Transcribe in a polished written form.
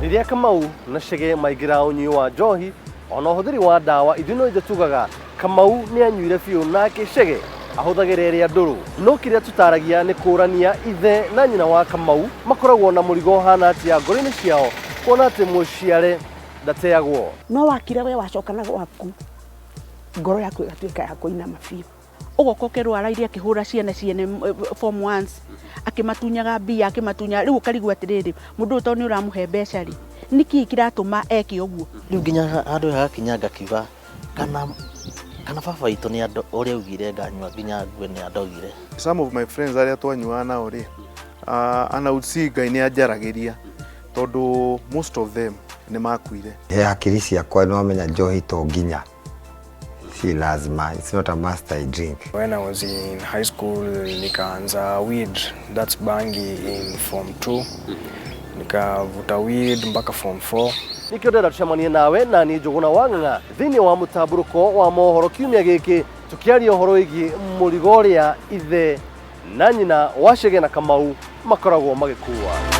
Rĩrĩa Kamau na Chege maingĩra ũnyui wa njohi ona ũhũthĩri wa ndawa, ithuĩ no ithuĩ tugaga Kamau nĩ anyuire biũ nake Chege ahũthagĩra ĩrĩa ndũrũ. No kĩrĩa tũtaragia nĩ kũrania ithe na nyina wa Kamau makoragwo na mũrigo ũhana atĩa ngoro-inĩ ciao kuona atĩ mũciare ndateagwo. No wakira we wacoka na gwaku, ngoro yaku ĩgatuĩka ya kũinama biũ. Ũgoka ũkerwo araire akĩhũra ciana ciene form ones, akĩmatunyaga mbia, akĩmatunyaga, rĩu ũkarigwo atĩrĩrĩ, mũndũ ũyũ tondũ nĩ ũramũhe mbeca rĩ, nĩkĩ kĩratũma eke ũguo? Rĩu nginya handũ hagakinya ngakiuga kana baba witũ nĩ ũrĩa augire nganyua nginya ngue nĩ andogire. Some of my friends arĩa twanyuaga nao rĩ, and I would see Ngai nĩ anjaragĩria tondũ most of them nĩ makuire. He hakiri ciakwa nĩ wamenya njohi to nginya, si lazima, it's not a must I drink. When I was in high school nikaanza weed, that's bangi, in form 2. Nikavuta weed mpaka form 4. Nĩkĩo ndĩrenda tũcemanie nawe na niĩ Njũgũna wa Ng'ang'a thĩinĩ wa mũtambũrũko wa mohoro kiumia gĩkĩ, tũkĩaria ũhoro wĩgiĩ mũrigo ũrĩa ithe na nyina wa Chege na Kamau makoragwo magĩkua.